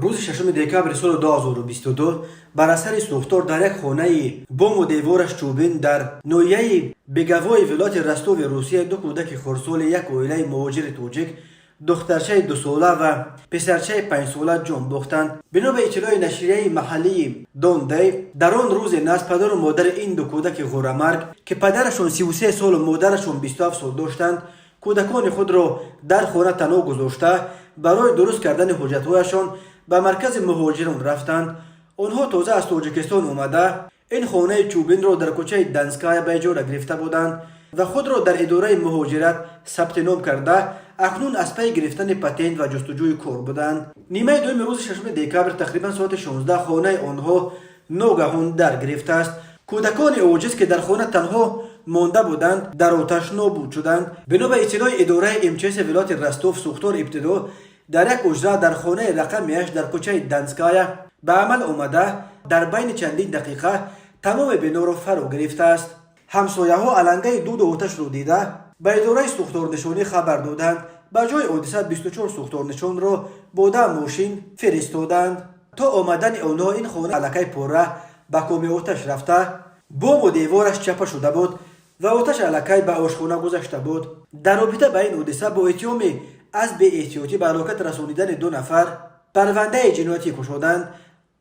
Рӯзи 6 декабри соли 2022 бар асари сӯхтор дар як хонаи бому девораш чӯбин дар ноҳияи Беговои вилояти Ростови Русия ду кӯдаки хурдсоли як оилаи муҳоҷири тоҷик, духтарчаи 2сола ва писарчаи 5сола ҷон бохтанд. Бино ба иттилои нашрияи маҳаллии Дондей, дар он рӯзе назд падару модари ин ду кӯдаки ғӯрамарг, ки падарашон 33 солу модарашон 27 сол доштанд, кӯдакони худро дар хона танҳо гузошта, барои дуруст кардани ҳуҷҷатҳояшон ба маркази муҳоҷирон рафтанд. Онҳо тоза аз Тоҷикистон омада, ин хонаи чӯбинро дар кӯчаи Данская ба иҷора гирифта буданд ва худро дар идораи муҳоҷират сабти ном карда, акнун аз пайи гирифтани патент ва ҷустуҷӯи кор буданд. Нимаи дуюми рӯзи 6 декабр, тақрибан соати 16, хонаи онҳо ногаҳон дар гирифтааст. Кӯдакони оҷиз, ки дар хона танҳо монда буданд, дар оташ нобуд шуданд. Бино ба иттилои идораи МЧС вилояти Ростов, сӯхтор ибтидо дар як ҳуҷра дар хонаи рақами 8 дар кӯчаи Данская ба амал омада, дар байни чандин дақиқа тамоми биноро фаро гирифтааст. Ҳамсояҳо алангаи дуду оташро дида, ба идораи сӯхторнишонӣ хабар доданд. Ба ҷои ҳодиса 24 сӯхторнишонро бо 10 мошин фиристоданд. То омадани онҳо ин хона аллакай пурра ба коми оташ рафта, бому девораш чапа шуда буд ва оташ аллакай ба ошхона гузашта буд. Дар робита ба ин ҳодиса бо иттиҳоми аз беэҳтиётӣ ба ҳалокат расонидани ду нафар парвандаи ҷиноятӣ кушоданд.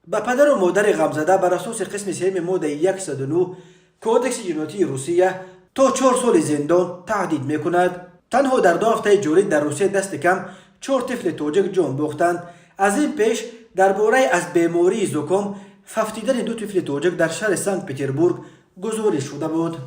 Ба падару модари ғамзада бар асоси қисми сеюми моддаи 109 Кодекси ҷиноятии Русия то 4 соли зиндон таҳдид мекунад. Танҳо дар 2 ҳафтаи ҷорӣ дар Русия дасти кам чор тифли тоҷик ҷон бохтанд. Аз ин пеш дар бораи аз бемории зуком фавтидани ду тифли тоҷик дар шаҳри Санкт Петербург гузориш шуда буд.